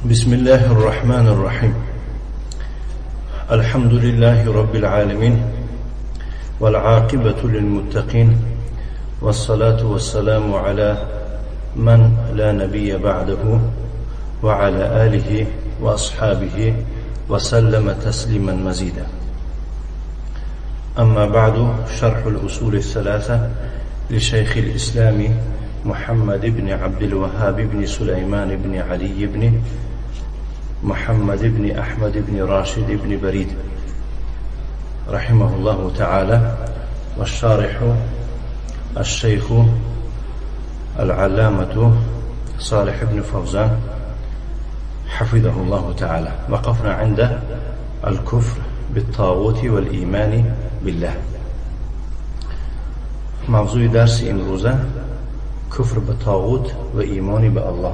بسم الله الرحمن الرحيم. الحمد لله رب العالمين، والعاقبة للمتقين، والصلاة والسلام على من لا نبي بعده وعلى آله وأصحابه وسلم تسليما مزيدا. أما بعد، شرح الأصول الثلاثة لشيخ الإسلام محمد بن عبد الوهاب بن سليمان بن علي بن محمد بن أحمد بن راشد بن بريد رحمه الله تعالى، والشارح الشيخ العلامة صالح بن فوزان حفظه الله تعالى. وقفنا عند الكفر بالطاغوت والإيمان بالله. موضوع درس امروزه کفر به طاغوت و ایمان به الله.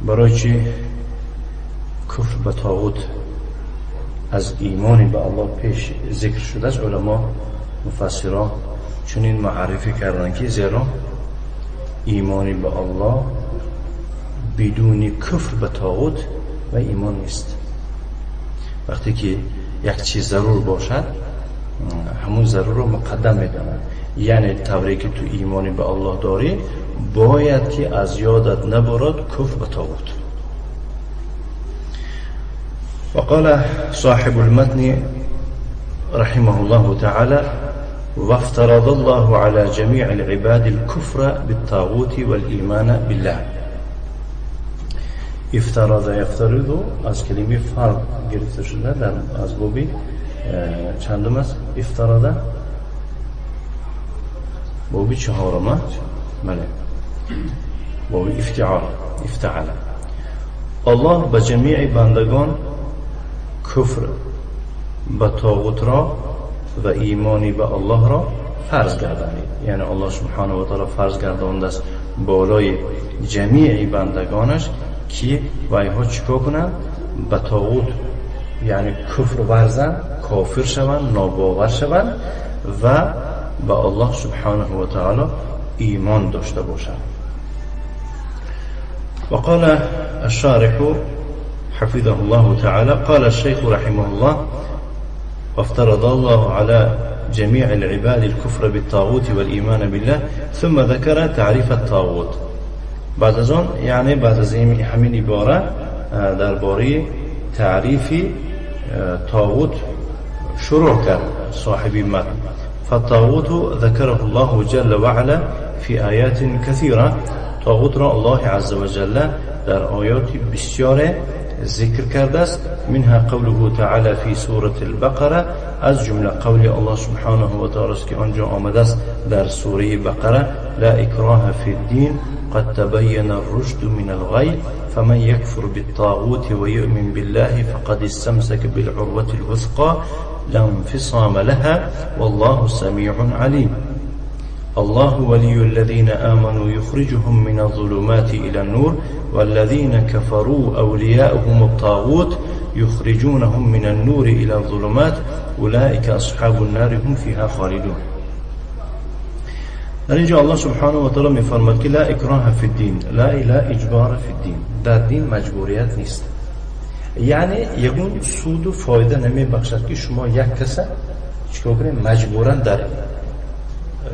برای چی کفر به طاغوت از ایمان به الله پیش ذکر شده است؟ علما مفسران چنین معرفی کردن که زیرا ایمان به الله بدون کفر به طاغوت و ایمان نیست. وقتی که یک چیز ضرور باشد، همون ضرور رو مقدم میداند. یعنی طوری که تو ایمان به الله داری، باید که از یادت نبرد کفر به طاغوت. وقال صاحب المتن رحمه الله تعالى: وافترض الله على جميع العباد الكفر بالطاغوت والإيمان بالله. افترض یفترض از کلمه فرض گرفته شده، در از بابی چندم است؟ افترض بابی چهارم، بله، بابی افتعال، افتعل. الله به جمیع بندگان کفر به طاغوت را و ایمانی به الله را فرض گردانید. یعنی الله سبحانه و تعالی فرض گردانده است بالای جمیع بندگانش که وایها چیکار کنند؟ به طاغوت یعنی کفر ورزند، کافر شوند، ناباور شوند و به الله سبحانه و تعالی ایمان داشته باشند. وقال الشارح حفظه الله تعالى: قال الشيخ رحمه الله: وافترض الله على جميع العباد الكفر بالطاغوت والإيمان بالله، ثم ذكر تعريف الطاغوت. بعد از آن، یعنی بعد از این همین عباره درباره تعریف طاغوت شروع کرد صاحب متن. فالطاغوت ذكره الله جل وعلا في آيات كثيرة. طاغوت را الله عز وجل در آیات بسیار ذکر کرده است. منها قوله تعالی في سورة البقرة، از جمله قول الله سبحانه و تعالی است که آنجا آمده است در سوره بقره: لا اکراه فی الدین قد تبین الرشد من الغی فمن يكفر بالطاغوت ويؤمن بالله فقد استمسك بالعروة الوثقى لا انفصام لها والله سميع عليم. الله ولي الذين آمنوا يخرجهم من الظلمات إلى النور والذين كفروا أولياؤهم الطاغوت يخرجونهم من النور إلى الظلمات أولئك أصحاب النار هم فيها خالدون. در اینجا الله سبحانه و تعالی میفرماد که لا اکراه فی الدین، لا اجبار فی الدین، در دین مجبوریت نیست. یعنی یگون سود و فایده نمیبخشد که شما یک کس چیکار کنید مجبورا در،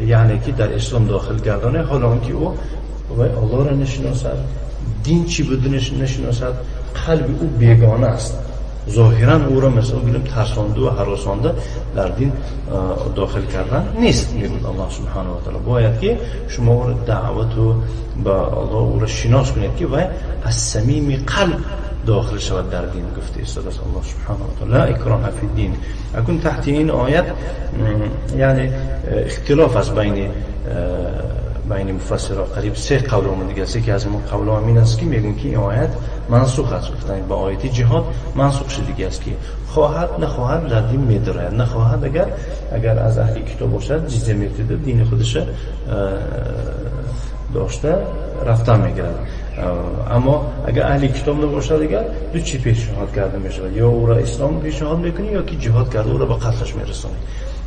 یعنی که در اسلام داخل گردانه، حالا آنکه او و الله را نشناسد، دین چی بود نشناسد، قلب او بیگانه است. ظاهرا او را مثلا بگیم ترسانده و هراسانده در دین داخل کردن نیست. میگوید الله سبحانه و تعالی باید که شما او را دعوت و با الله او را شناس کنید که و از صمیم قلب داخل شود در دین. گفته است الله سبحانه و تعالی لا اکراه فی الدین. اکنون تحت این آیت یعنی اختلاف است بین مفسرها، قریب سه قول آمده دیگه است. یکی از اون قول ها این است که میگن که این آیت منسوخ است، گفتن با آیت جهاد منسوخ شده دیگه است که خواهد نخواهد در دین میداره، نخواهد اگر از اهل کتاب باشد جزیه میده، دین خودش داشته رفتن میگیرد. اما اگر اهل کتاب نباشد دیگر دو چی پیشنهاد کرده میشود، یا او را اسلام پیشنهاد میکنی یا که جهاد کرده او را به قتلش میرسانی.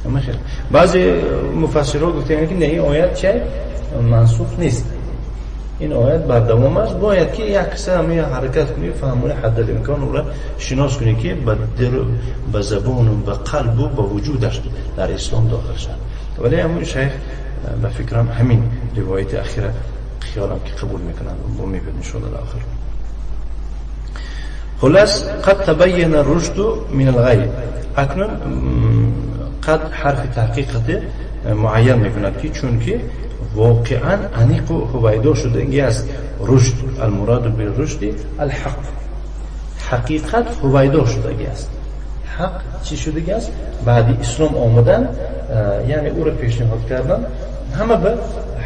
اما خیر بعضی مفسرها گفتن که نه، این آیت چه منسوخ نیست. این آیت بردوام است. باید که یک سه حرکت کنی، فهمونی حد الامکان او را شناس کنی که به زبان و به قلب و به وجودش در اسلام داخل شد. ولی همون شیخ به فکرم همین روایت اخیره خیالم که قبول میکنن و میبینیم ان در آخر. خلاص قد تبین الرشد من الغی. اکنون قد حرف تحقیقت معین میکند که چون که واقعا انیق و هویدا شده است رشد، المراد بالرشد الحق، حقیقت هویدا شده است. حق چی شده است؟ بعد اسلام آمدن، یعنی او را پیشنهاد کردن، همه به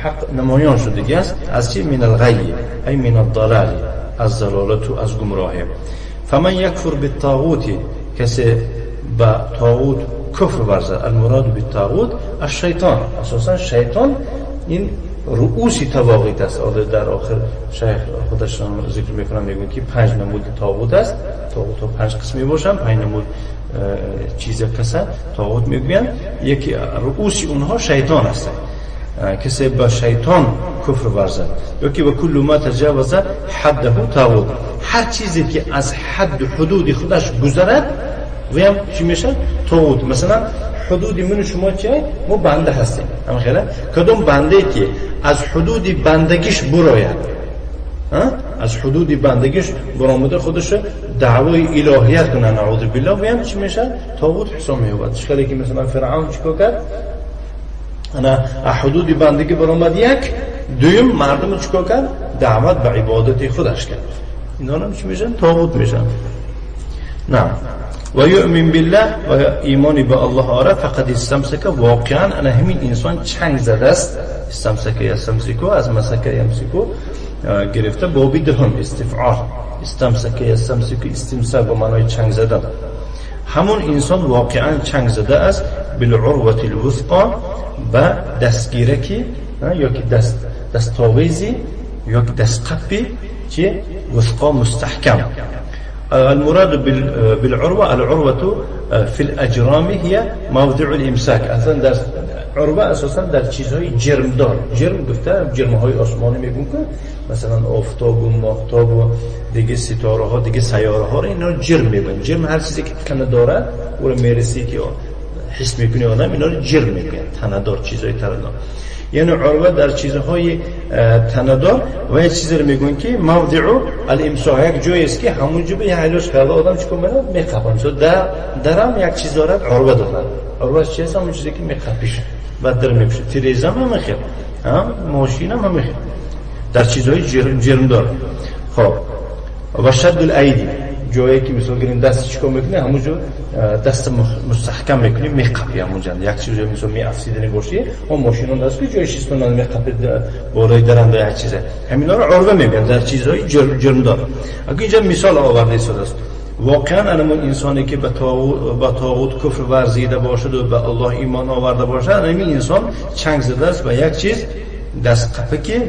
حق نمایان شده است. از چی؟ من الغی، ای من الضلال، از ضلالت و از گمراهی. فمن یکفر بالطاغوت، کسی به طاغوت کفر ورزد، المراد بالطاغوت الشیطان. اساسا شیطان این رؤوس طواغیت است. در آخر شیخ خودش ذکر میکنم، میگن که 5 نمود طاغوت است. طاغوت ها 5 قسمی باشن، 5 نمود چیز کسا طاغوت میگوین. یکی رؤوس اونها شیطان است، کسی با شیطان کفر ورزد، یکی با کل ما تجاوز حده طاغوت، هر چیزی که از حد حدود خودش گذرد و هم چی میشه؟ طاغوت. مثلا حدود من شما چیه؟ ما بنده هستیم، هم خیلی کدوم بنده که از حدود بندگیش براید، از حدود بندگیش برآمده خودش دعوای الهیت کنه، نعوذ بالله، و هم چی میشه؟ طاغوت حساب می‌یابد. چخلی که مثلا فرعون چیکار کرد؟ انا حدود بندگی برآمد، یک دوم مردم چیکار کرد؟ دعوت به عبادت خودش کرد. اینا هم چی میشن؟ طاغوت میشن. نه و یؤمن بالله و ایمانی به الله آره، فقد استمسک، واقعا انا همین انسان چنگ زده است. استمسک یستمسکو از مسک یمسکو گرفته، بابی دهم استفعال، استمسک یستمسکو، استمساک به معنای چنگ زدن. همون انسان واقعا چنگ زده است بالعروة الوثقا، به دستگیرکی یا که دستاویزی یا که دستقپی که وثقا مستحکم. المراد بالعروة، العروة في الأجرام هي موضع الإمساك. اصلا در عروة اساسا در چیزهای جرمدار، جرم گفته جرمهای آسمانی میگن که مثلا آفتاب و ماهتاب و دیگه ستاره ها، دیگه سیاره ها رو اینا جرم میگن. جرم هر چیزی که تنه داره او رو میرسی که حس میکنی آدم، اینا رو جرم میگن، تنه دار، چیزهای تنه دار. یعنی عروه در چیزهای تندار و یه چیزی رو میگن که موضع الامساک، یک جایی است که همونجا به علاج کرده آدم چیکار میکنه؟ میقپن. مثلا درم یک چیز دارد، عروه دارد. عروه چیه؟ همون چیزی که میقپیشه بعد در میپشه. تریزم هم میخیر، هم ماشین هم میخیر، در چیزهای جرم دار. خب و شد الایدی، جایی که مثلا گریم دست چیکار میکنه؟ همونجا دست مستحکم میکنی، میقپی همونجا. یک چیزی مثلا میافسیدنی باشی، اون ماشینون دست که جای شیستون میقپی بالای درنده یک چیزه، همینا رو عروه میگن در چیزهای جرمدار. اگه اینجا مثال آورده شده است، واقعا انمون انسانی که به طاغوت کفر ورزیده باشد و به الله ایمان آورده باشد، همین انسان چنگ زده است به یک چیز دست قپه،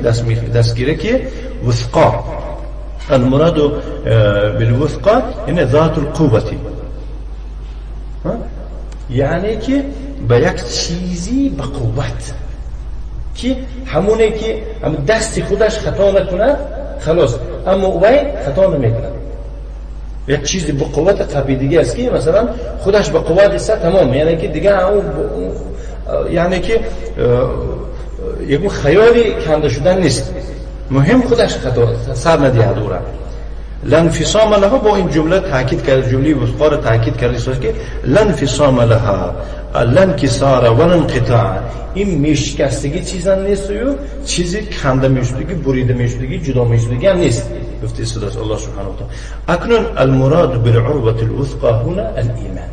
دستگیره که وثقا. المراد بالوثقة یعنی ذات القوة، یعنی که به یک چیزی به قوت که همونه که هم دست خودش خطا نکند خلاص، اما وی خطا نمیکند. یک چیزی به قوت قوی است که مثلا خودش به قوت است تمام، یعنی که دیگه یعنی که یک خیالی کنده شدن نیست، مهم خودش خطا سر ندهد او را. لانفصام لها، با این جمله تاکید کرد، جمله وثقا را تاکید کرده که لانفصام لها، لانکسار و انقطاع، این میشکستگی چیزا نیست و چیزی کنده میشدگی، بریده میشدگی، جدا میشدگی هم نیست. گفته است الله سبحانه و تعالی. اکنون المراد بالعروة الوثقا هنا الایمان.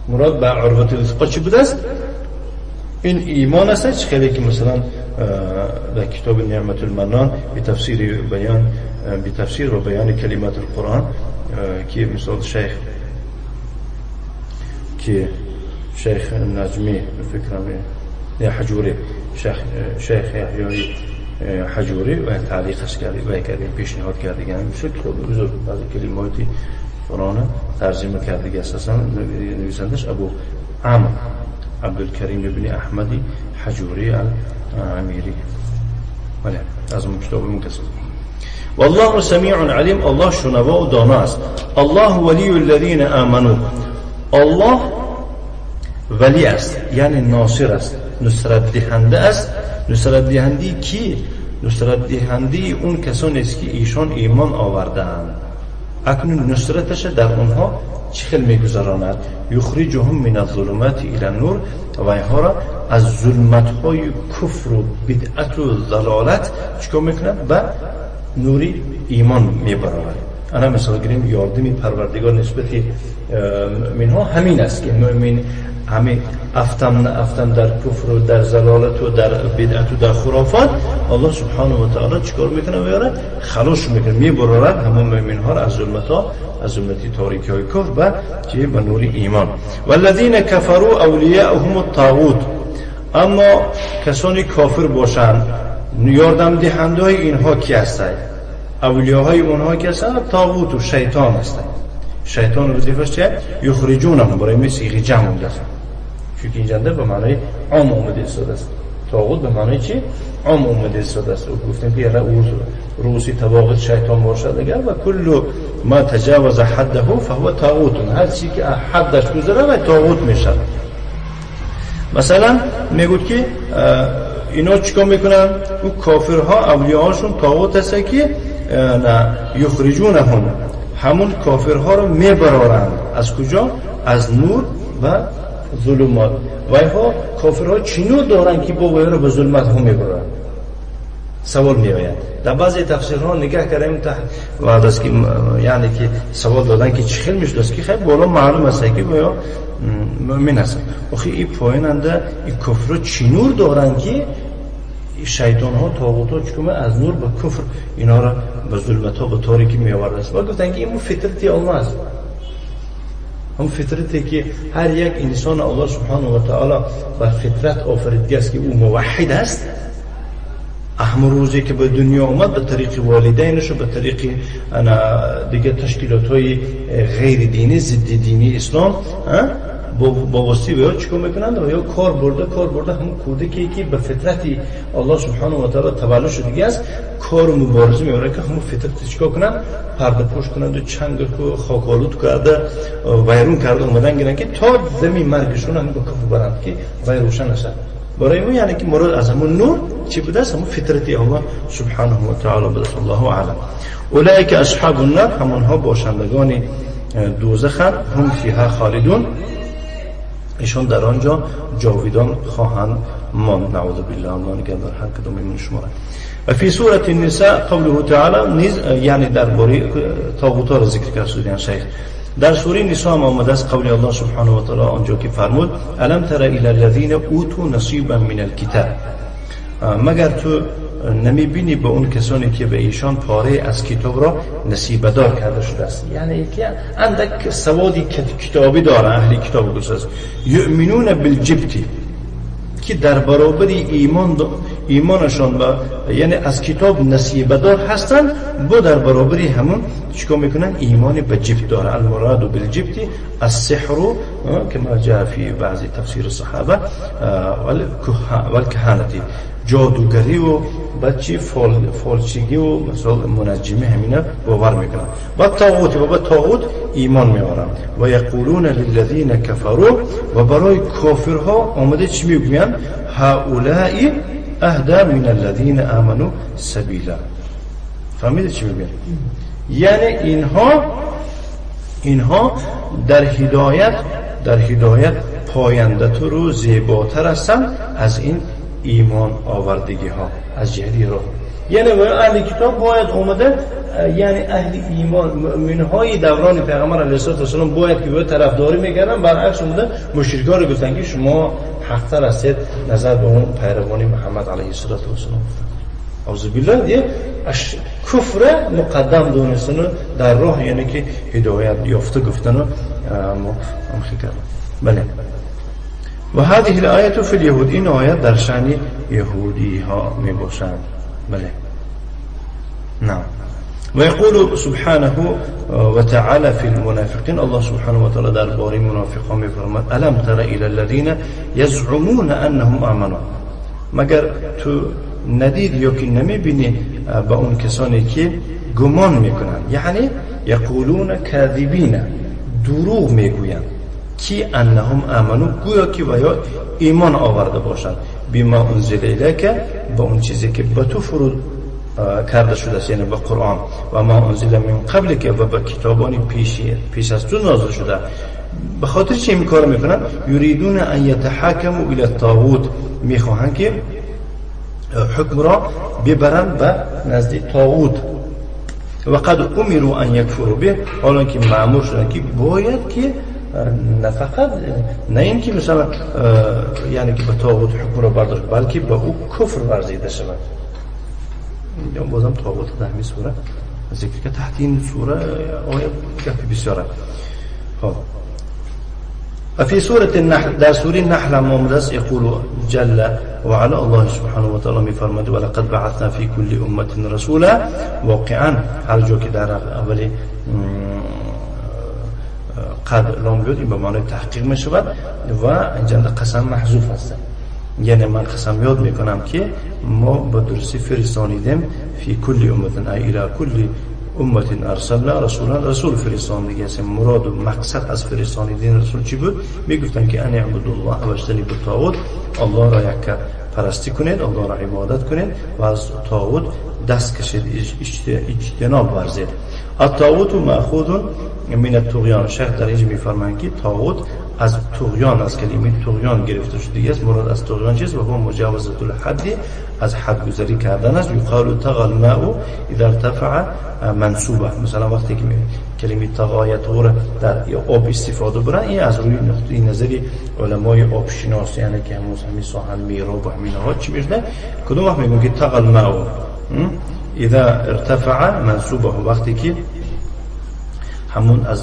مراد با عروة الوثقا چی بوده است؟ این ایمان است. خیلی که مثلا در کتاب نعمت المنان به تفسیر بیان، به تفسیر و بیان کلمات القرآن که مثال شیخ که شیخ نجمی فکرم یا حجوری، شیخ یحیی حجوری و تعلیقش کرده و کرده پیشنهاد کرده، یعنی میشه کتاب بزرگ بعضی کلماتی قرآن ترجمه کرده. اساسا نویسندش ابو عمرو عبدالکریم ابن احمدی حجوری العمیری. بله از اون کتاب منکسر. والله سمیع علیم، الله شنوا و دانا است. الله ولی الذین آمنوا، الله ولی است یعنی ناصر است، نصرت دهنده است. نصرت دهنده کی؟ نصرت دهنده اون کسانی است که ایشان ایمان آوردند. اکنون نصرتش در اونها چه خیل میگذراند؟ یخرجهم من الظلمات الى النور، و اینها را از ظلمت‌های کفر و بدعت و ضلالت چیکار میکند؟ به نوری ایمان میبرارد. انا مثال گیریم یاردمی پروردگار نسبت منها همین است که مؤمن همه افتم نه افتم در کفر و در ضلالت و در بدعت و در خرافات، الله سبحانه و تعالی چیکار میکنه؟ میاره خلاص میکنه، میبرارد همون مؤمن ها را از ظلمت ها، از ظلمت تاریکی های کفر به چه؟ به نور ایمان. والذین کفروا اولیاءهم الطاغوت، اما کسانی کافر باشند یاردم دهنده های اینها کی هستند؟ اولیاهای اونها کی هستند؟ طاغوت و شیطان هستند. شیطان وظیفش چیه؟ یخرجونهم، برای می صیغه جمع اومده است، چون اینجا به معنای عام اومده است. طاغوت به معنای چی؟ عام اومده است. و گفتیم که رؤوس طواغیت شیطان باشد اگر، و کل ما تجاوز حده فهو طاغوت، هر چی که حدش گذره و طاغوت میشه. مثلا میگوید که اینا چیکار میکنن؟ او کافرها اولیاهاشون طاغوت هست که نه یخرجونهم، همون کافرها رو میبرارند از کجا؟ از نور و ظلمات. و اینها کافرها چی نور دارن که با رو به ظلمت ها میبرارند؟ سوال میآید. در بعضی تفسیرها نگاه کردیم و از که یعنی که سوال دادن که چه خیلی میشد که خیلی بالا معلوم است که بایا مؤمن هستن. آخه این پاییننده این کفر چی نور دارن که شیطان ها طاغوت ها چکمه از نور به کفر اینا را به ظلمت ها به تاریکی می آورده است. و گفتن که این فطرتی الله است، هم فطرتی که هر یک انسان الله سبحانه و تعالی بر فطرت آفریده است که او موحد است. اهم روزی که به دنیا آمد به طریق والدینش و به طریق دیگه تشکیلات های غیر دینی ضد دینی اسلام با واسطه یا چیکار میکنند و یا کار برده همون کودکی که به فطرتی الله سبحانه و تعالی تولد شده دیگه است، کار و مبارزه میبره که همون فطرت چیکار کنند؟ پرده پوش کنند و چنگ و خاک آلود کرده ویرون کرده اومدن گیرن که تا زمین مرگشون هم به کفر برند که وی روشن نشه. برای اون یعنی که مراد از همون نور چی بوده است؟ همون فطرتی الله سبحانه و تعالی بوده است. الله اعلم. اولئک اصحاب النار، همونها باشندگان دوزخ، هم فیها خالدون، ایشان در آنجا جاویدان خواهند ماند. نعوذ بالله، الله نگهدار هر کدوم من شما. و فی سوره النساء قوله تعالی نیز، یعنی درباره طاغوت را ذکر کرد شیخ. در سوره نساء هم آمده است قول الله سبحانه و تعالی آنجا که فرمود الم تر الی الذین اوتوا نصیبا من الکتاب، مگر تو نمیبینی به اون کسانی که به ایشان پاره از کتاب را نصیب دار کرده شده است، یعنی که اندک سوادی کتابی داره اهل کتاب گفته است، یؤمنون بالجبت، که در برابر ایمانشان و یعنی از کتاب نصیب دار هستند، با در برابر همون چیکار میکنن؟ ایمان به جبت داره. المراد بالجبت السحر كما جاء في بعض تفسیر الصحابه والکهانه، جادوگری و بچی فالچگی و مثلا منجمی همینا باور میکنن و طاغوت و با طاغوت ایمان میارن. و یقولون للذین کفروا، و برای کافرها آمده چی میگوین؟ هؤلاء اهدى من الذین آمنوا سبیلا. فهمیده چی میگن؟ یعنی اینها در هدایت پاینده تر و زیباتر هستند از این ایمان آوردگی ها از جهتی راه. یعنی اهل کتاب باید اومده، یعنی اهل ایمان مؤمنهای دوران پیغمبر علیه السلام باید که به طرفداری میکردن، برعکس اومده مشرکان رو گفتن که شما حقتر هستید نظر به اون پیروان محمد علیه السلام. اعوذ بالله، دیگه کفر مقدم دونستن در راه، یعنی که هدایت یافته گفتن و کردن. بله. و هذه الآیة فی اليهود، این آیت در شأن یهودی ها می باشند. بله. نعم. و یقول سبحانه و تعالی فی المنافقین، الله سبحانه و تعالی درباره منافقان می فرماید الم تر الی الذین یزعمون انهم آمنوا، مگر تو ندید یا که نمیبینی به اون کسانی که گمان میکنند، یعنی یقولون کاذبین، دروغ میگویند، که انهم آمنو، گویا که و یا ایمان آورده باشند، بما انزل الیک، با اون چیزی که به تو فرود کرده شده است، یعنی به قرآن، و ما انزل من قبل که، و به کتابان پیش از تو نازل شده. به خاطر چه این کار میکنن؟ یریدون ان یتحاکموا الی الطاغوت، میخواهند که حکم را ببرند به نزد طاغوت. و قد امروا ان یکفروا به، حالا که مأمور شدن که باید که نه فقط نه اینکه مثلا یعنی که به طاغوت حکم را برداشت، بلکه به او کفر ورزیده شود. بازم طاغوت در همین سوره ذکر که تحت این سوره آیه گپی بسیاره. خب وفي سورة النحل، در سورة النحل هم يقول جل وعلا، الله سبحانه وتعالى میفرماید ولقد بعثنا في كل أمة رسولا. واقعا هر جا که در اولی قد لام بیاد این به معنای تحقیق می شود و اینجا قسم محذوف هست، یعنی من قسم یاد میکنم که ما با درستی فرستانیدیم فی کل امت، ای الی کل امت ارسلنا رسولا، رسول فرستاندگی هست. مراد و مقصد از فرستانیدن رسول چی بود؟ میگفتن که ان اعبدوا الله و اجتنبوا الطاغوت، الله را یک پرستی کنید، الله را عبادت کنید و از طاغوت دست کشید، اجتناب ورزید. الطاغوت مأخوذ من الطغیان، شیخ در اینجا میفرمایند که طاغوت از طغیان، از کلمه طغیان گرفته شده است. مراد از طغیان چیست؟ و هو مجاوزة الحد، از حد گذری کردن است. یقال طغى الماء اذا ارتفع منسوبه. مثلا وقتی که کلمه طغى یا طغور در آب استفاده برن، این از روی نقطه نظر علمای آب شناس، یعنی که همین ساحل میراب و همینها چی میشه، کدوم وقت میگن که طغى الماء اذا ارتفع منسوبه، وقتی که همون از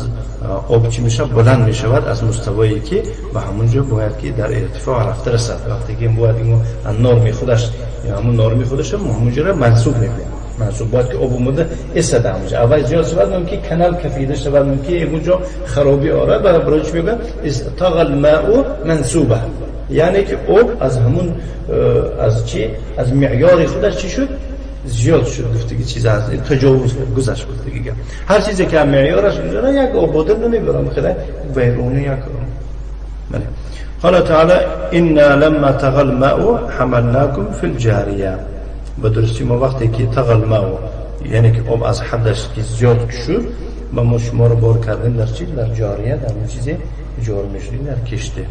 آب چی میشه، بلند میشود از مستوایی که به همونجا باید که در ارتفاع رفته رسد. وقتی که باید اینو از نرم خودش، یا همون نرم خودش همونجا را منسوب میکنه، منسوب باید که آب اومده ایستاده همونجا، اول زیاد شود ممکن کانال کفیده شود، ممکن اونجا خرابی آره، برای چی میگن طغى الماء منسوبه، یعنی که آب از همون از چی، از معیار خودش چی شد، زیاد شد. گفتگی چیز از تجاوز گذشت گفتگی هر چیزی که معیارش میذاره یک آبادر نمیبرم خیلی ویرونه یک. بله. قال تعالی انا لما طغى الماء حملناكم في الجاريه. به درستی ما وقتی که طغى الماء، یعنی که آب از حدش که زیاد شد، ما شما رو بار کردیم در چی، در جاریه، در اون چیزی جار میشدیم در کشته.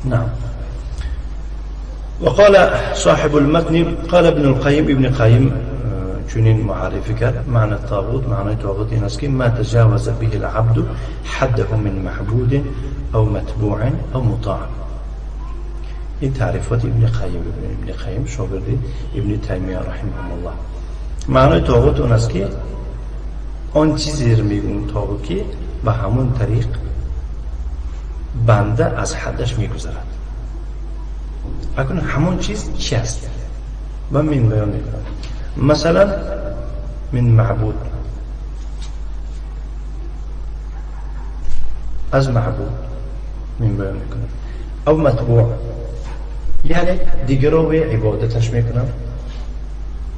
نعم. وقال صاحب المتن، قال ابن القيم، ابن قيم چنین معرفی کرد معنی الطاغوت. معنی طاغوت این است که ما تجاوز به العبد حده من معبود او متبوع او مطاع. این تعریفات ابن قیم، ابن قیم شاگرد ابن تیمیه رحمه الله. معنی طاغوت اون است که آن چیزی رو میگون طاغوت که به همون طریق بنده از حدش میگذرد. اکنون همون چیز چی است؟ من بیان میکنم. مثلا من معبود، از معبود من بیان میکنم، او متبوع، یعنی دیگرو به عبادتش میکنم،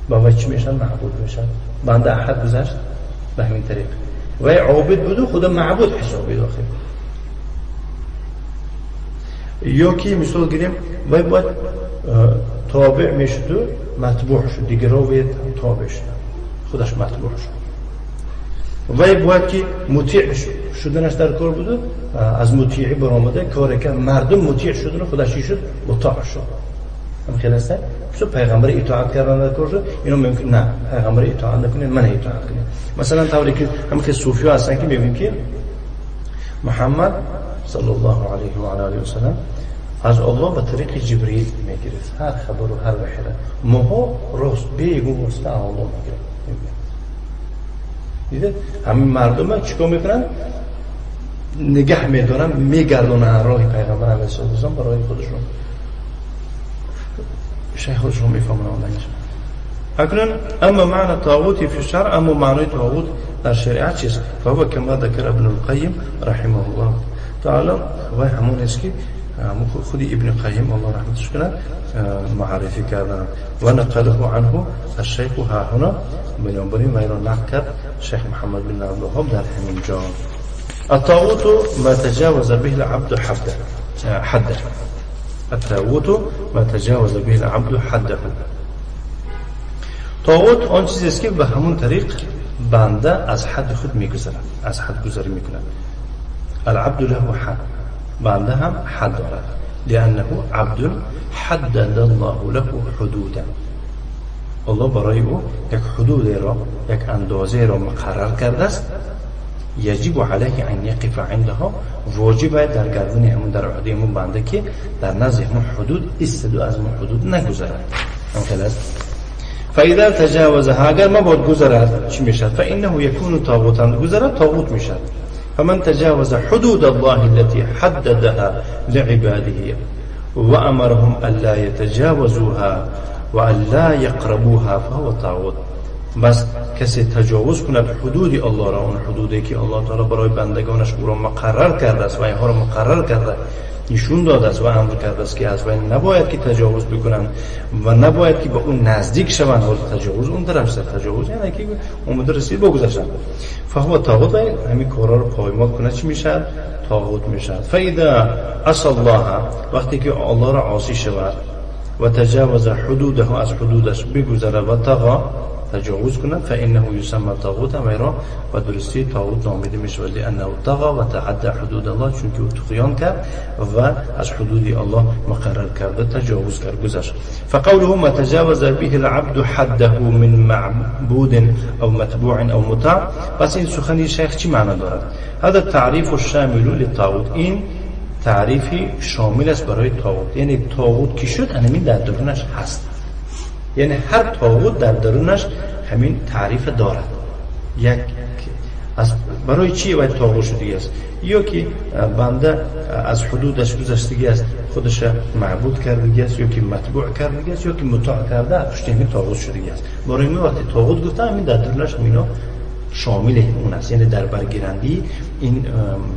با چی میشن؟ معبود میشن. بنده احد گذشت به همین طریق و عابد بود خدا معبود حسابی داخل. یا که مثال گیریم وی باید تابع میشد و متبوع شد، دیگرها باید تابع شد، خودش متبوع شد. وی باید که مطیع شدنش در کار بود، از مطیعی برآمده کار کرد، مردم مطیع شدن و خودش شد مطاع شد. هم خیلی هست شد پیغمبر اطاعت کردن در کار شد، اینو ممکن نه پیغمبر اطاعت نکنه، من اطاعت کنم. مثلا طوری که هم که صوفی ها هستن که میبینیم که محمد صلی الله علیه و آله و سلم از الله به طریق جبرئیل میگرفت هر خبر و هر وحی را، ماها راست بیگو واسطه الله میگرفت. دیده همین مردم چیکار میکنن؟ نگه میدارن، میگردونن راه پیغمبر علیه السلام برای خودشون، شیخ خودشون میفهمن. اکنون اما معنی طاغوت فی الشرع، اما معنی طاغوت در شریعت چیست؟ فهو کما ذکر ابن القیم رحمه الله تعالی، و همون است که خود ابن قیم الله رحمتش کنه معرفی کردن و نقله عنه الشیخ ها هنا. بنابراین و را نقل کرد شیخ محمد بن عبدالوهاب در همین جا. الطاغوت ما تجاوز به العبد حده. الطاغوت ما تجاوز به العبد حده. طاغوت آن چیزی است که به همون طریق بنده از حد خود میگذرد، از حد گذری میکند. العبد له حد، بنده هم حد دارد. لأنه عبد حدد الله له حدودا. الله برای او یک حدود را، یک اندازه را مقرر کرده است. یجب علیه ان یقف عندها، واجب در گردن همون، در عهده همون بنده که در نزد همون حدود ایستد و از همون حدود نگذرد. هم است. فاذا تجاوزها، اگر ما باید گذرد چی میشد؟ فانه یکون طاغوتا، گذرد طاغوت میشد. فمن تجاوز حدود الله التي حددها لعباده وأمرهم ألا يتجاوزوها وألا يقربوها فهو طاغوت. بس کسی تجاوز کند حدود الله را، اون حدودی که الله تعالی برای بندگانش او را مقرر کرده است و اینها را مقرر کرده نشون داده است و امر کرده است که از وی نباید که تجاوز بکنند و نباید که به اون نزدیک شوند. حال تجاوز اون طرف است، تجاوز یعنی که اومده رسید بگذشتن. فهو طاغوت، همین کارا رو پایمال کنه چی میشه؟ طاغوت میشه. فاذا عصى الله، وقتی که الله را عاصی شود و تجاوز حدوده، از حدودش بگذره و طغا، تجاوز کند، فانه یسمى طاغوتا، و را و درستی طاغوت نامیده میشود. لانه طغى و تعدى حدود الله، چون که او طغیان کرد و از حدود الله مقرر کرده تجاوز کرد، گذشت. فقوله ما تجاوز به العبد حده من معبود او متبوع او مطاع. پس این سخنی شیخ چی معنا دارد؟ هذا التعریف الشامل للطاغوت، این تعریفی شامل است برای طاغوت. یعنی طاغوت کی شد؟ همین در درونش هست، یعنی هر طاغوت در درونش همین تعریف دارد. یک از برای چی باید طاغوت شدگی است؟ یا که بنده از حدودش گذشتگی است، خودش معبود کردگی است، یا که متبوع کردگی است، یا که مطاع کرده، پشت همین طاغوت شدگی است. برای من وقتی طاغوت گفتم همین در درونش همینا شامل اون است، یعنی در برگیرندی این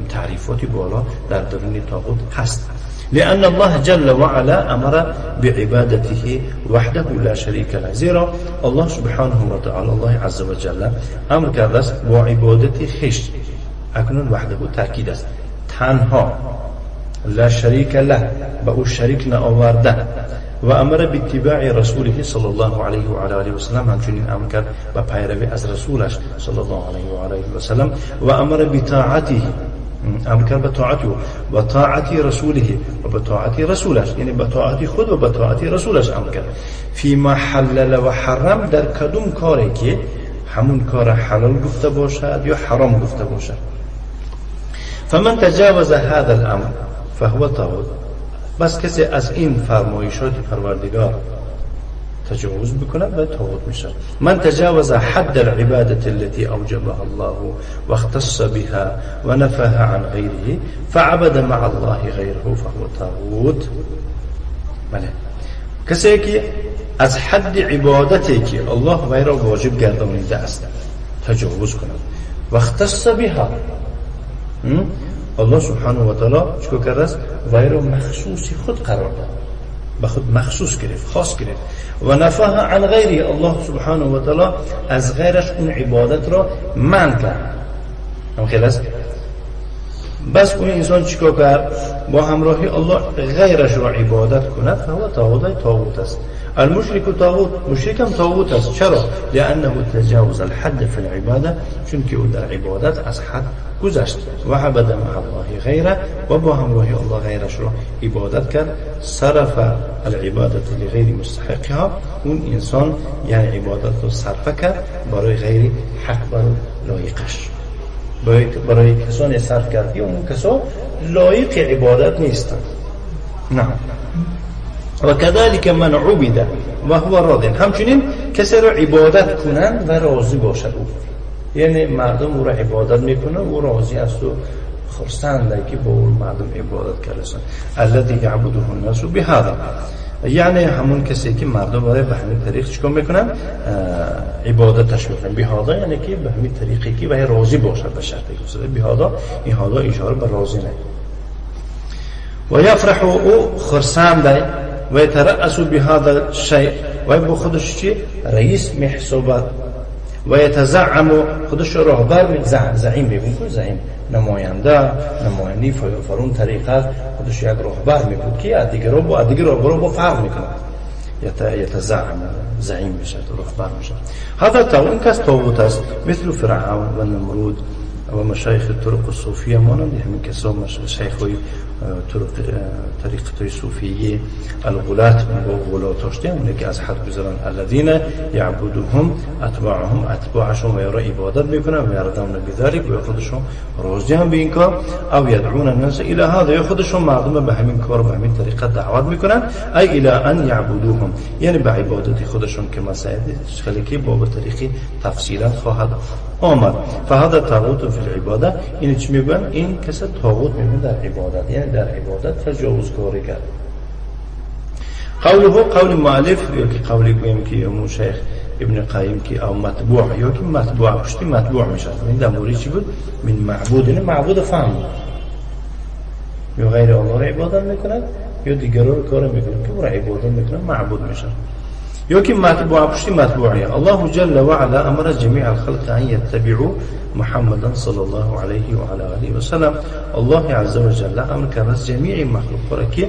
تعریفات بالا در درون طاغوت هست. لأن الله جل وعلا أمر بعبادته وحده لا شريك له، زیرا الله سبحانه وتعالى، الله عز وجل امر کرده است با عبادت خویش، اکنون وحده تاکید است، تنها، لا شریک له، به او شریک نآورده، و امر باتباع رسوله صلی الله علیه و علی آله و سلم، همچنین امر کرد به پیروی از رسولش صلی الله علیه و علی آله و سلم، و امر بطاعته، امر کرد به طاعت او و طاعت رسوله و به طاعت رسولش، یعنی به طاعت خود و به طاعت رسولش امر کرد. فيما حلل و حرم، در کدوم کاری که همون کار حلال گفته باشد یا حرام گفته باشد. فمن تجاوز هذا الامر فهو طاغوت. بس کسی از این فرمایشات پروردگار تجاوز بکند و طاغوت میشد. من تجاوز حد العبادة التي اوجبها الله واختص بها ونفاها عن غيره فعبد مع الله غيره فهو طاغوت. بله، کسی که از حد عبادتی که الله وی را واجب گردانیده است تجاوز کند و اختص بها، الله سبحانه و تعالی چیکار کرده است؟ وی را مخصوص خود قرار داد، به خود مخصوص گرفت، خاص گرفت، و نفاها عن غیره، الله سبحانه و تعالی از غیرش اون عبادت را منع کرد. هم خیلی است. بس اون انسان چیکار کرد؟ با همراهی الله غیرش را عبادت کند، فهو طاغوت، طاغوت است. المشرك طاغوت، مشرک هم طاغوت است. چرا؟ لانه تجاوز الحد في العباده، چون که او در عبادت از حد گذشت، و عبد مع الله غیره، و با همراهی الله غیرش را عبادت کرد. صرف العبادت لغیر مستحقها، اون انسان یعنی عبادت رو صرفه کرد برای غیر حق، برای لایقش، برای کسانی صرف کرد که اون کسا لایق عبادت نیستند. نعم. و كذلك من عبد و هو راض، همچنین کسی را عبادت کنند و راضی باشد او، یعنی مردم او را عبادت میکنه، او راضی است و خرسنده که با او مردم عبادت کردن. الذي يعبده الناس بهذا، یعنی همون کسی که مردم برای به همین طریق چیکار میکنن؟ عبادتش میکنن. بهذا یعنی که به همین طریقی که وی راضی باشد، به شرطی که بهذا، این هذا اشاره به راضی نه. و یفرح او خرسند و یترأس بهذا الشیء و با خودش چی رئیس میحسابد و یتزعم خودش راهبر زعیم میگون زعیم نماینده نماینده فرون طریقت خودش یک راهبر میبود که از دیگران با دیگر راهبران با فرق میکنه. یتزعم زعیم میشه، راهبر میشه. هذا طاغوت، این کس طاغوت است. مثل فرعون و نمرود و مشایخ طرق الصوفیه، مانند همین کسا شیخ طرق طریقت صوفیه الغلات و غلاتاشته، اونه که از حد گذران، الذین یعبدوهم اتباعهم، اتباعشون و یارا عبادت میکنن و یردون بذلک و خودشون راضی هم به این کار، او یدعون الناس الى هذا، یا خودشون مردم به همین کار و به همین طریقت دعوت میکنن، ای الى ان یعبدوهم، یعنی به عبادت خودشون که مسائل خیلی باب طریقی تفصیلا خواهد آمد. فهذا طاغوت فی العباده، این چی میگن؟ این کس طاغوت میگن در عبادت، یعنی در عبادت تجاوزکاری کرد. قوله قول مؤلف یا که قولی گوییم که امو شیخ ابن قیم که او متبوع یا که متبوع پشتی متبوع میشد، این در مورد چی بود؟ من معبود، یعنی معبود فهم یا غیر الله را عبادت میکند یا دیگران رو کار میکنه که او را عبادت میکنه، معبود میشد یا که متبوع پشتی متبوعیه. الله جل وعلا امر جميع الخلق ان يتبعوا محمدا صلى الله عليه وعلى آله وسلم. الله عز وجل امر کرد از جمیع مخلوق را که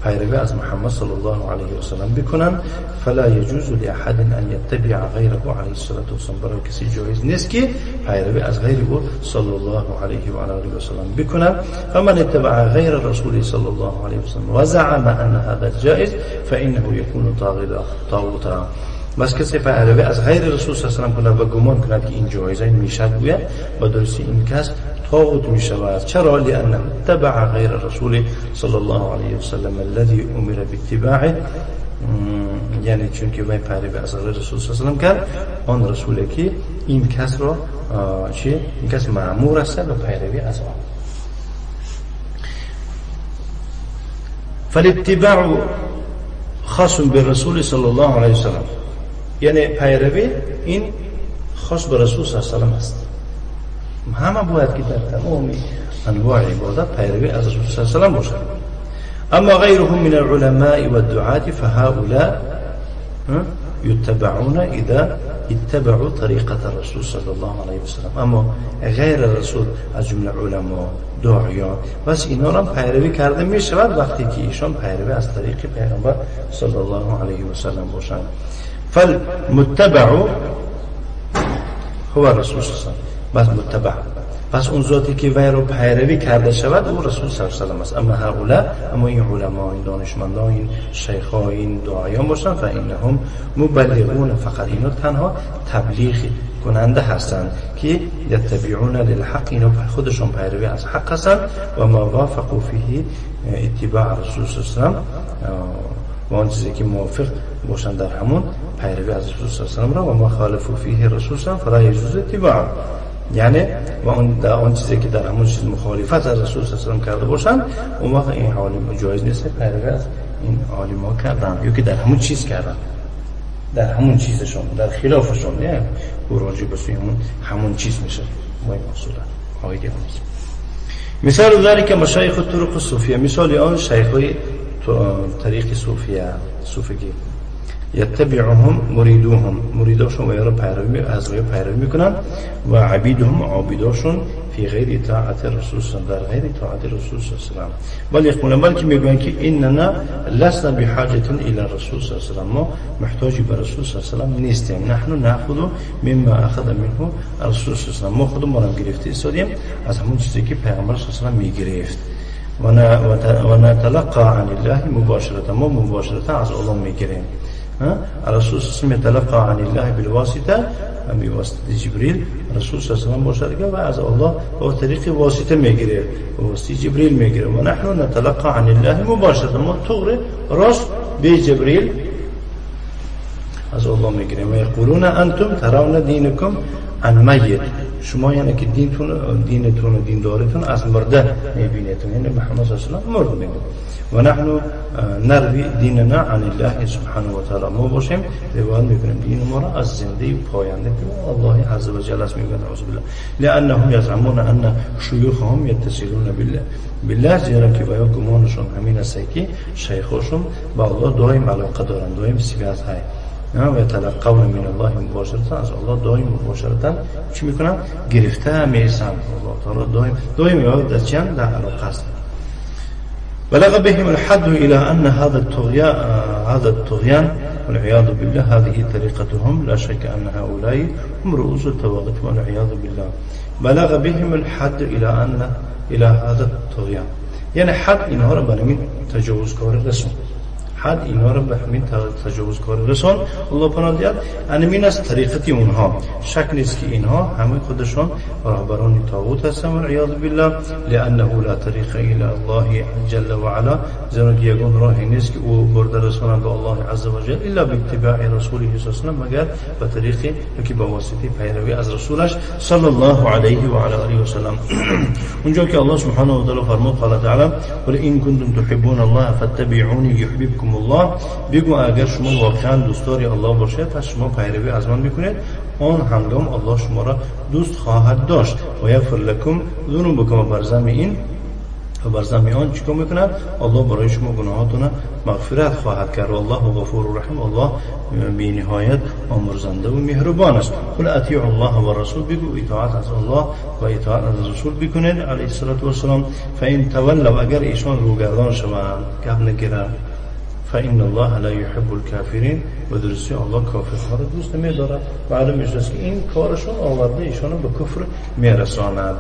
پیروی از محمد صلی الله علیه و سلم بکنن. فلا يجوز لأحد ان يتبع غیره علیه الصلاة والسلام، برای کسی جایز نیست که پیروی از غیر او صلی الله علیه و آله و سلم بکنن. فمن اتبع غیر رسول صلی الله علیه و سلم و زعم ان هذا جائز فانه يكون طاغوتا. بس کسی پیروی از غیر رسول صلی الله علیه و سلم کند و گمان کند که این جایز میشد، گوید با درستی این کس طاغوت می شود. چرا؟ لأنه تبع غیر رسول صلی الله علیه و سلم الذي امر باتباعه، یعنی چون که وی پیروی از غیر رسول صلی الله علیه و سلم کرد، آن رسولی که این کس را چی؟ این کس مأمور است به پیروی از آن. فالاتباع خاص بالرسول صلی الله علیه و سلم، یعنی پیروی این خاص به رسول صلی الله علیه و سلم است. همه باید که در تمام انواع عبادت پیروی از رسول صلی الله علیه و سلم باشد. اما غیرهم من العلماء والدعاة فهؤلاء يتبعون اذا اتبعوا طریقة الرسول صلی الله علیه و سلم. اما غیر رسول از جمله علما، داعیان، بس اینا را پیروی کرده می شود وقتی که ایشان پیروی از طریق پیغمبر صلی الله علیه و سلم باشند. فالمتبع هو الرسول صلی الله علیه و سلم، بس متبع، پس اون ذاتی که وی رو پیروی کرده شود او رسول صلی الله علیه و سلم است. اما هؤلاء، اما این علما، این دانشمندان، این شیخ‌ها، این داعیان باشند، فانهم مبلغون فقط، اینا تنها تبلیغ کننده هستند که یتبعون للحق، اینا خودشون پیروی از حق هستند. و ما وافقوا فیه اتباع رسول صلی الله علیه و سلم، و آن چیزی که موافق باشند در همون پیروی از رسول صلی الله علیه و سلم را، و ما خالفوا فیه رسول صلی الله علیه و سلم فلا یجوز اتباعه، یعنی و آن چیزی که در همون چیز مخالفت از رسول صلی الله علیه و سلم کرده باشند، اون وقت این عالم جایز نیست پیروی از این عالم ها کردن یا که در همون چیز کردن، در همون چیزشون، در خلافشون، نه او راجع به سوی همون چیز میشه. ما این اصولا آیدی هست. مثال ذلك مشایخ الطرق الصوفیه، مثال آن شیخ طریق صوفیه، صوفیگی، یتبعهم مریدوهم، مریداشون و یارو پیروی از وی پیروی میکنن، و عبیدهم، عابداشون، فی غیر طاعت رسول صلی الله، در غیر طاعت رسول صلی الله علیه و سلم. بل یقولون، بلکه میگویند که اننا لسنا بحاجه الی رسول صلی الله علیه و سلم، ما محتاج به رسول صلی الله علیه و سلم نیستیم. نحن ناخذ مما اخذ منه رسول صلی الله علیه و سلم، ما خودمون هم گرفته ایستادیم از همون چیزی که پیغمبر صلی الله علیه و سلم میگرفت. و نتلقى عن الله مباشرة، ما مباشرة از الله میگیریم. الرسول صلی الله علیه و سلم يتلقى عن الله بالواسطه، بواسطه جبریل رسول صلی الله علیه و سلم باشد و از الله با طریق واسطه میگیره، واسطه جبریل میگیره. و نحن نتلقى عن الله مباشرة، ما طور راست به جبریل از الله میگیریم. و یقولون انتم ترون دینکم عن میت، شما یعنی که دینتون و دیندارتون از مرده میبینید، یعنی محمد صلی الله علیه و سلم مرد میبینید. و نحن نروی دیننا عن الله سبحانه و تعالی، ما باشیم روایت میکنیم دین ما را از زنده و پاینده که الله عز و جل است. میگن اعوذ بالله لانهم یزعمون ان شیوخهم یتصلون بالله، زیرا که با گمانشون همین است که شیخشون با الله دائم علاقه دارند، دائم صفات های و یتلقون من الله مباشرتا، از الله دائم مباشرتا چی میکنن؟ گرفته میسن. الله تعالی دائم دائم در چند در علاقه است. بلغ بهم الحد إلى أن هذا الطغيان والعياذ بالله هذه طريقتهم، لا شك أن هؤلاء هم رؤوس الطواغيت والعياذ بالله. بلغ بهم الحد إلى هذا الطغيان، یعنی حد اینها را به همین تجاوزکار رسون، حد اینها را به همین تجاوزکار رسون. الله پناه دهد. همین از طریقت اونها شک نیست که اینها همه خودشان راهبران طاغوت هستند والعیاذ بالله. لانه لا طریق الی الله جل و علا، زیرا که یگان راهی نیست که او برده رسانند به الله عز و جل الا باتباع رسوله صلی الله علیه و سلم، مگر به طریقی که به واسطه پیروی از رسولش صلی الله علیه و علی آله و سلم. اونجا که الله سبحانه و تعالی فرمود قال تعالی قل ان کنتم تحبون الله فاتبعونی یحببکم الله، بگو اگر شما واقعا دوستدار الله باشید پس شما پیروی از من میکنید، آن هنگام الله شما را دوست خواهد داشت. و یغفر لکم ذنوبکم، و بر زمین آن چیکار میکند؟ الله برای شما گناهاتون مغفرت خواهد کرد. والله غفور رحیم، الله بی نهایت آمرزنده و مهربان است. قل اطیعوا الله و رسول، بگو اطاعت از الله و اطاعت از رسول بکنید علیه الصلاة والسلام. فان تولوا، اگر ایشان روگردان شوند گپ نگیرند، فإن الله لا يحب الكافرين، و درستی الله کافرها را دوست نمی‌دارد. معلوم می‌شود که این کارشون آورده ایشان به کفر می‌رساند.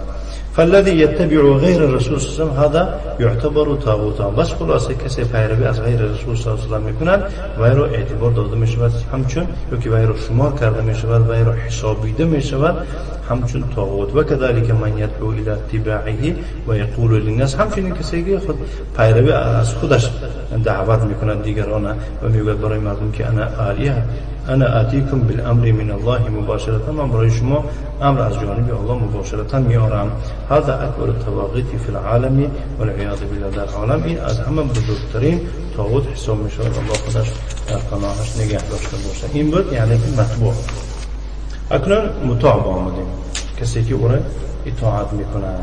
فالذي يتبع غير الرسول صلى الله عليه وسلم هذا يعتبر طاغوتا. بس خلاصه کسی پیروی از غیر رسول صلی الله علیه و سلم میکند وی را اعتبار داده میشود همچون یا که وی را شمار کرده میشود، وی را حسابیده میشود همچون طاغوت. و كذلك من يدعو الى اتباعه و يقول للناس، همچنین کسی که خود پیروی از خودش دعوت میکند دیگران و میگوید برای مردم که انا آلیه انا آتیکم بالامر من الله مباشرتا، من برای شما امر از جانب الله مباشرتا میارم. هذا اکبر الطواغیت فی العالم والعیاذ بالله، در عالم این از همه بزرگترین طاغوت حساب میشود. الله خودش در پناهش نگه داشته باشه. این بود یعنی که مطبوع. اکنون مطاع آمدیم، کسی که او را اطاعت میکنه.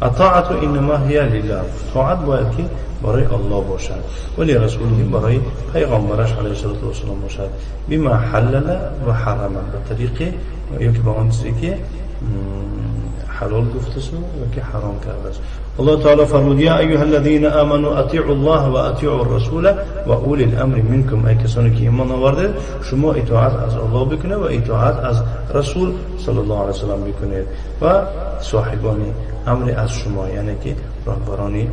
الطاعت انما هی لله، طاعت باید که برای الله باشد ولی رسوله، برای پیغمبرش علیه الصلاة والسلام باشد. بما حلل و حرم، به طریق یا که به آن چیزی که حلال گفته شد یا که حرام کرده است. الله تعالی فرمود یا ایها الذین آمنوا اطیعوا الله و اطیعوا الرسول و اولی الامر منکم، ای کسانی که ایمان آوردید شما اطاعت از الله بکنید و اطاعت از رسول صلی الله علیه و سلم بکنید و صاحبان امر از شما، یعنی که راهبرانی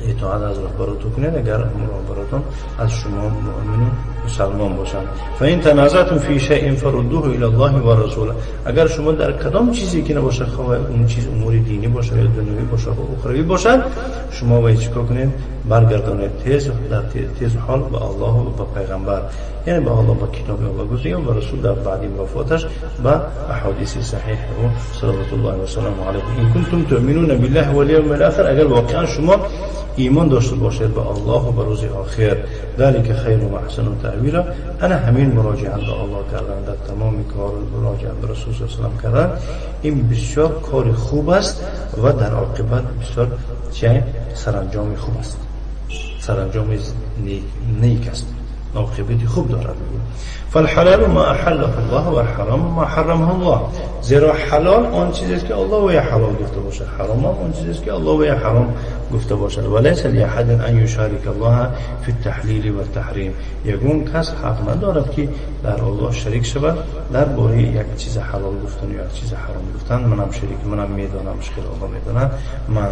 اطاعت از رهبراتون کنید اگر رهبراتون از شما مؤمن و مسلمان باشند. فإن تنازعتم فی شیء فردوه الی الله و رسوله، اگر شما در کدام چیزی که نباشه، خواه اون چیز امور دینی باشه یا دنیوی باشه یا اخروی باشد، شما باید چیکار کنید؟ برگردانید تیز در تیز حال به الله و به پیغمبر، یعنی به الله به کتاب الله گفته و رسول در بعد وفاتش به احادیث صحیح او صلوات الله و سلام علیه. ان کنتم تؤمنون بالله والیوم الاخر، اگر واقعا شما ایمان داشته باشید به الله و به روز آخر، ذلك خیر و احسن تأویلا. انا همین مراجعه به الله کردن در تمام کار، مراجعه به رسول صلی الله علیه و سلم کردن، این بسیار کار خوب است و در عاقبت بسیار چه سرانجام خوب است، سرانجام نیک است، عاقبت خوب دارد. فالحلال ما احله الله والحرام ما حرمه الله، زیرا حلال آن چیزی است که الله و حلال گفته باشد، حرام آن چیزی است که الله و حرام گفته باشد. وليس لأحد ان يشارك الله في التحلیل والتحریم، یگون کس حق ندارد که در الله شریک شود در باره یک چیز حلال گفتن یا یک چیز حرام گفتن. منم شریک، منم میدانم، مشکل الله میداند، من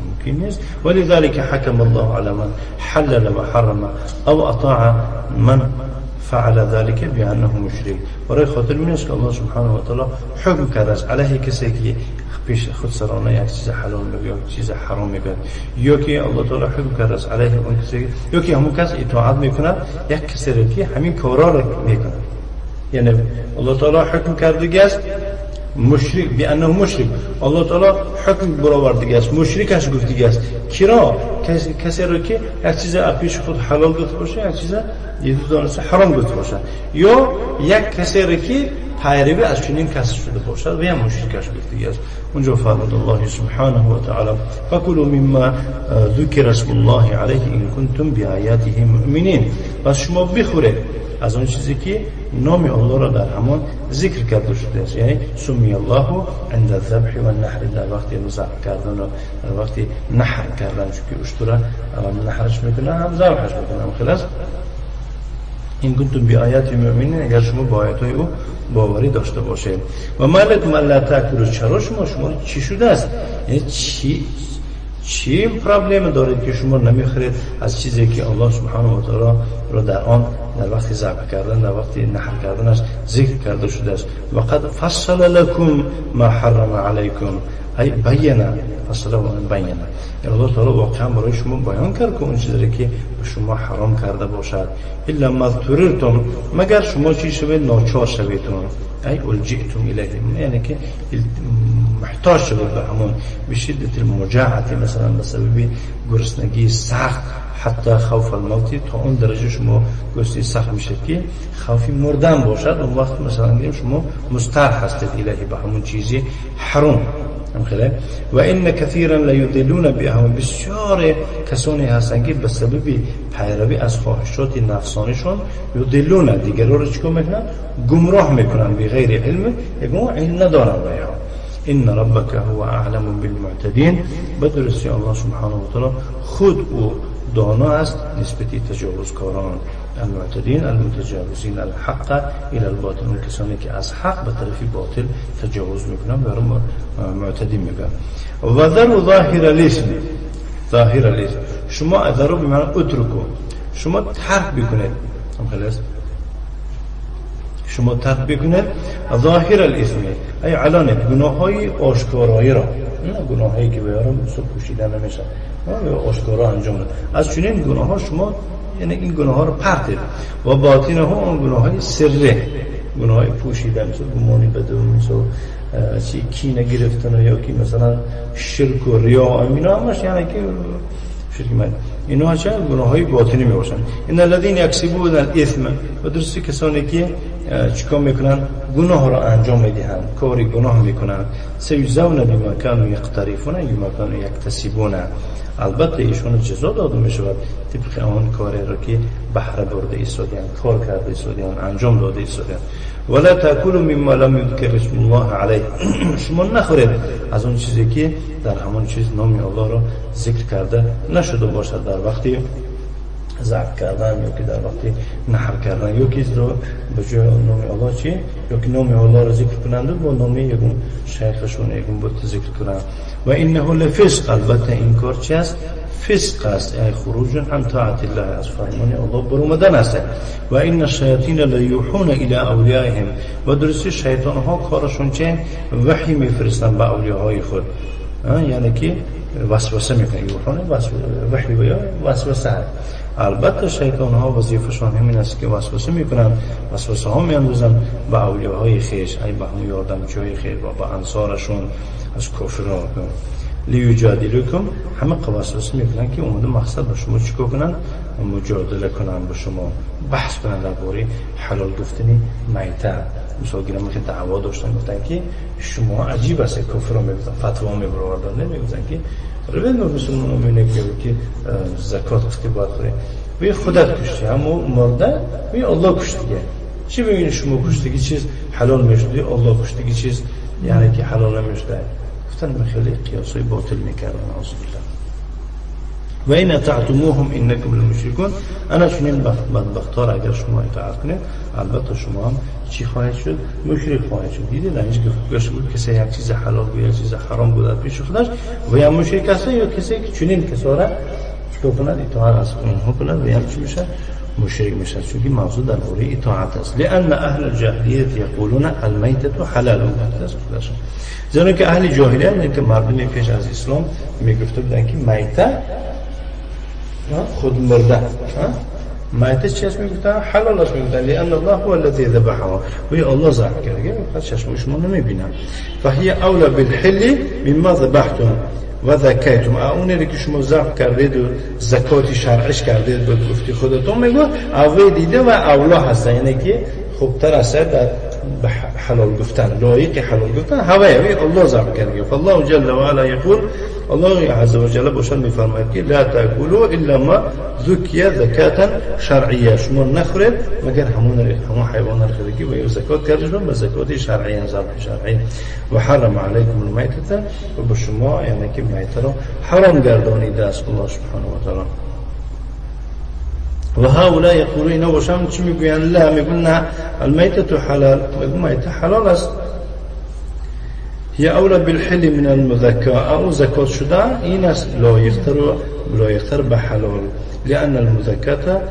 ممکن نیست. ولذلك حكم الله على من حلل وحرم او اطاع من فعل ذلك بانه مشرک. برای خاطر این است که الله سبحانه و تعالی حکم کرده است علیه کسی که پیش خود سرانه یک چیز حلال میگه یا چیز حرام میگه، یا که الله تعالی حکم کرده است علیه اون کسی، یا که همون کس اطاعت میکنه یک کسی را که همین کارا را میکنه. یعنی الله تعالی حکم کرده است مشرک بانه مشرک، الله تعالی حکم برآورده است مشرکش گفته است کرا کسی را که یک چیز پیش خود حلال گفته باشه، یک چیز دانسته حرام گفته باشه، یا یک کسی را که پیروی از چنین کسی شده باشد و یا مشرکش گفته است. اونجا فرمود الله سبحانه و تعالی فکلوا مما ذکر اسم الله علیه ان کنتم بآیاته مؤمنین. پس شما بخورید از آن چیزی که نام الله را در همان ذکر کرده شده است، یعنی سمی الله عند الذبح والنحر، در وقتی ذبح کردن و در وقتی نحر کردن، چون که اشترا نحرش میکنه هم ذبحش میکنه هم خلاص. این کنتم بآیات مؤمنین، اگر شما با آیات او باوری داشته باشید. و ما لکم الا تاکلوا، چرا شما چی شده است؟ یعنی چی پرابلم دارید که شما نمیخورید از چیزی که الله سبحانه و تعالی را در آن در وقت ذبح کردن در وقت نحر کردنش ذکر کرده شده است. و قد فصل لكم ما حرم علیکم، ای بینا، فصل و بینا، یعنی الله تعالی واقعا برای شما بیان کرد که اون چیزی که به شما حرام کرده باشد. الا ما اضطررتم، مگر شما چی شوید؟ ناچار شویدتون، ای الجئتم الیه، یعنی که محتاج شوید به همون بشدت المجاعه، مثلا به سبب گرسنگی سخت، حتی خوف الموت، تا اون درجه شما گرسنگی سخت میشه که خوفی مردن باشد، اون وقت مثلا شما مضطر هستید الیه، به همون چیزی حرام. و ان کثیرا لیضلون بهم، بسیار کسانی هستند که به سبب پیروی از خواهشات نفسانیشون یضلون، دیگران رو چیکار میکنن؟ گمراه میکنن به غیر علم، یگون علم ندارن. ان ربک هو اعلم بالمعتدین، بدرستی الله سبحانه و تعالی خود او دانا است نسبت تجاوزکاران، المعتدین المتجاوزین الحق الى الباطل، اون کسانی که از حق به طرف باطل تجاوز میکنن برای معتدین میگن. و ذروا ظاهر الاسم، ظاهر الاسم شما ذروا به معنی اترکو، شما ترک بکنید، خلاص شما ترک بکنید ظاهر الاسم، ای علانت، گناه های آشکارایی را، نه گناهایی که به یارم پوشیده نمیشه، آشکارا انجام داد. از چنین گناه ها شما یعنی این گناه ها رو پرتید. و باطنه ها اون گناه های سره، گناه های پوشیده، مثل گمانی بده، مثل چی کینه گرفتن یا که مثلا شرک و ریا، اینا همش یعنی که شرک من، اینا چه گناه های باطنی می باشن. ان الذين يكسبون الاثم، و درستی کسانی که چیکار میکنن؟ گناه را انجام میدهند، کاری گناه میکنن. سیجزون بما كانوا یقترفون بما كانوا یکتسبون، البته ایشون جزا داده میشود طبق آن کاری را که بهره برده ایستادیان، کار کرده ایستادیان، انجام داده ایستادیان. ولا تاکلوا مما لم یذکر اسم الله علیه، شما نخورید از اون چیزی که در همان چیز نام الله را ذکر کرده نشده باشد، در وقتی ذبح کردن یا که در وقتی نحر کردن، یا که رو به جای نام الله چی، یا که نام الله را ذکر کنند و با نام یکون شیخشون یکون بت ذکر کنند. و انه لفسق، البته این کار چی است؟ فسق است، یعنی خروج عن طاعت الله، از فرمان الله برآمدن است. و ان الشیاطین لیوحون الی اولیائهم، و درستی شیطان ها کارشون چه؟ وحی میفرستند به اولیاهای خود، یعنی که وسوسه میکنه، یوحون وحی و یا وسوسه. البته شیطان ها وظیفه‌شان همین است که وسوسه میکنن، وسوسه ها میاندازن به اولیاهای خویش، ای به هم یاردمچی‌های خویش و به انصارشون از کافران. لیجادلوکم، همه وسوسه میکنن که اومده مقصد با شما چیکار کنن؟ مجادله کنن، با شما بحث کنن درباره حلال گفتن میته. مثلا گیرم که دعوا داشتن، گفتن که شما عجیب است، کافران میگفتن، فتوا میبردن، نمیگفتن که روید ما مسلمان ها میبینه که زکات وقتی باید خوریم و خودت کشتی، همو مرده و الله کشتیگه، چی ببینی شما کشتگی چیز حلال میشدی، الله کشتگی چیز یعنی که حلال نمیشده. گفتن به خیلی قیاس های باطل میکردن، نعوذ بالله. و این اطعتموهم انکم لمشرکون، انا چنین بدبختار اگر شما اطاعت کنید البته شما هم چی خواهید شد؟ مشرک خواهید شد. دیدید اینجا گفت بود کسی یک چیز حلال بود یک چیز حرام بود پیش خودش و یا مشرک است یا کسی که چنین کسا را چیکار کند؟ اطاعت از اونها کند و یا چی میشه؟ مشرک میشن، چون که موضوع در باره اطاعت است. لأن اهل الجاهلیت یقولون المیتة حلال، زیرا که اهل جاهلیت که مردم پیش از اسلام میگفته بودن که میته خود مرده، میته چی است میگفتن؟ حلال است میگفتن. لأن الله هو الذي ذبحها، و الله ذبح کرده، فقط چشم شما نمیبینن. فهي اولی بالحل مما ذبحتم و ذکیتم، اونی که شما ذبح کردید و زکات شرعش کردید به گفتی خودتون، میگو اوی دیده و اولا هست، یعنی که خوبتر است در حلال گفتن، لایق حلال گفتن هوای الله ذبح کرده. فالله جل و علا یقول، الله عز و جل باشد میفرماید که لا تاکلوا الا ما ذکی زکاة شرعیه، شما نخورید مگر همون حیوان را که به زکات کرده شد، به زکات شرعیه، ذبح شرعی. و حرم علیکم المیتة، و به شما یعنی که میته را حرام گردانیده است الله سبحانه و تعالی. و هؤلاء یقولون، اینا باشم چی میگوین؟ لا، میگن نه، المیتة حلال، میگن میته حلال است. هي أولى بالحل من المذكى، أو زكاة شده این است لایقتر و لایقتر به حلال. لأن المذكاة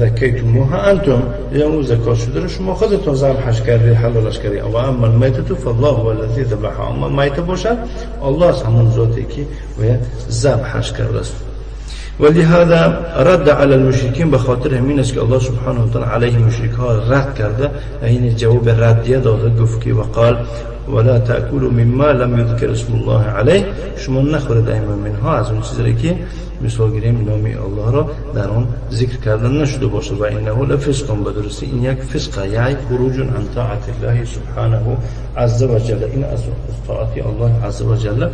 ذكيتموها أنتم، لأن زكاة شده شما خودتون ذبحش کردید، حلالش کردید. و اما المیتة فالله هو الذي ذبحها، اما میته باشد الله است همون ذاتی که و ذبحش کرده است. ولهذا رد على المشركين، به خاطر همین است که الله سبحانه و تعالی علیه مشرک ها رد کرده، این جواب ردیه داده، گفت که وقال ولا تأكلوا مما لم يذكر اسم الله عليه، شما نخورید منها، از اون چیزی که مثال گیریم نام الله را در آن ذکر کردن نشده باشه. و انه لفسق، به درستی این یک فسق، یعنی خروج عن طاعت الله سبحانه عز وجل، این از طاعت الله عز وجل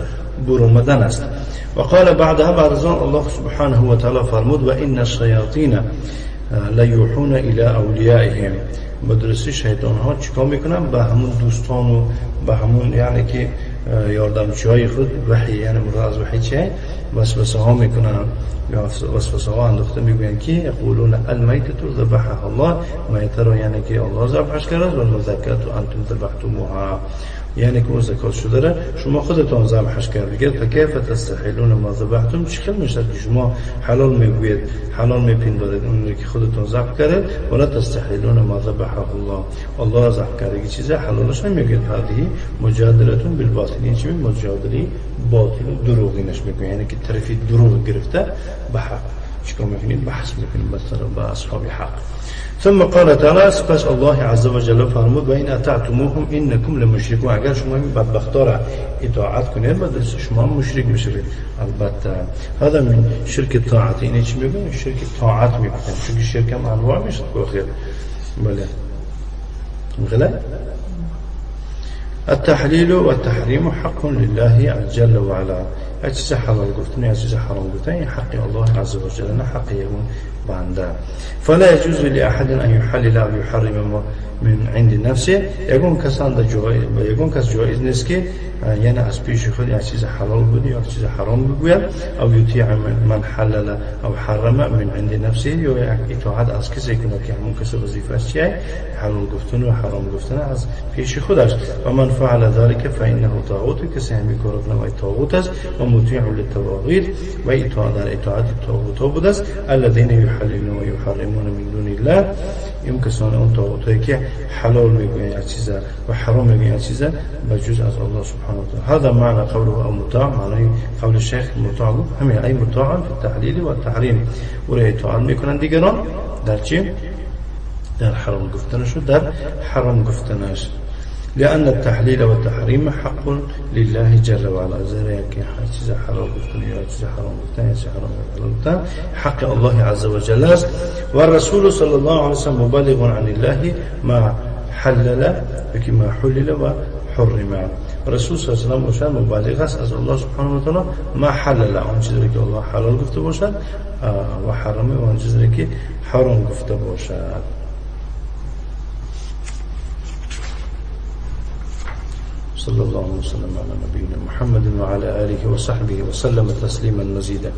برآمدن است. و قال بعدها، بعد از آن الله سبحانه و تعالی فرمود و ان الشیاطین لیوحون الی اولیائهم، به درستی شیطان ها چیکار میکنن؟ به همون دوستان و به همون یعنی که یاردمچی های خود وحی، یعنی مراد از وحی چیه؟ وسوسه ها میکنن، یا وسوسه ها انداخته، میگوین که یقولون المیتة ذبحها الله، میته رو یعنی که الله ذبحش کرده، و المذکاة انتم ذبحتموها، یعنی که اون زکات شده را شما خودتان ذبحش کردید. فکیف تستحلون ما ذبحتم، چه خیلی میشد که شما حلال میگویید، حلال میپندارید اون که خودتون ذبح کردید، ولا تستحلون ما ذبحه الله، الله ذبح کرده چیز حلالش نمیگید. هذه مجادله بالباطل، این چی؟ مجادله باطل و دروغینش میگه، یعنی که طرفی دروغ گرفته به حق چیکار میکنید؟ بحث میکنید با اصحاب حق. ثم قال تعالی، سپس الله عز وجل فرمود و این اطعتموهم انکم لمشرکون، اگر شما این بدبختا را اطاعت کنید بعد شما مشرک میشوید. البته هذا من شرک طاعت، این چی میگن؟ شرک طاعت میگن، چون شرک هم انواع میشه آخر. بله غلط. التحلیل والتحریم حق لله جل وعلا، هر چیز حلال گفتن یا چیز حرام گفتن این حق الله عز وجل، نه حق اون بنده. فلا يجوز لأحد أن يحلل أو يحرم من عند نفسه، یگون کسان در جایز، یگون کس جایز نیست که یعنی از پیش خود یا چیز حلال بود یا چیز حرام بگوید، او یطیع من حلل او حرم من عند نفسه، یا اطاعت از کسی کنه که همون کس وظیفه‌اش چیه؟ حلال گفتن و حرام گفتن از پیش خودش. و من فعل ذلك فإنه طاغوت، کسی همین کارو کنه و طاغوت است، و مطیع للطواغیت، و اطاعت در اطاعت طاغوت ها بوده است، الذين يحللون و يحرمون من دون الله، این کسان اون طاغوتایی که حلال میگوین یک چیزه و حرام میگوین یک چیزه به جز از الله سبحانه و تعالی. هذا معنى قوله او مطاع، معنی قول شیخ مطاع همین، ای مطاع فی التحلیل و التحریم، او را اطاعت میکنن دیگران در چی؟ در حرام گفتنش و در حرام گفتنش. لأن التحلیل و التحریم حق لله جل وعلا، زیرا که هر چیز حلال گفتن یا چیز حرام گفتن یا چیز حرام گفتن حق الله عز وجل است. و الرسول صلی الله علیه وسلم مبلغ عن الله ما حلل ما حلل و حرم، رسول صلی الله علیه و سلم مبلغ است از الله سبحانه و تعالی ما حلل، آن چیزی که الله حلال گفته باشد، و حرم، آن چیزی که حرام گفته باشد. صلى الله وسلم على نبينا محمد وعلى آله وصحبه وسلم تسليما مزيدا.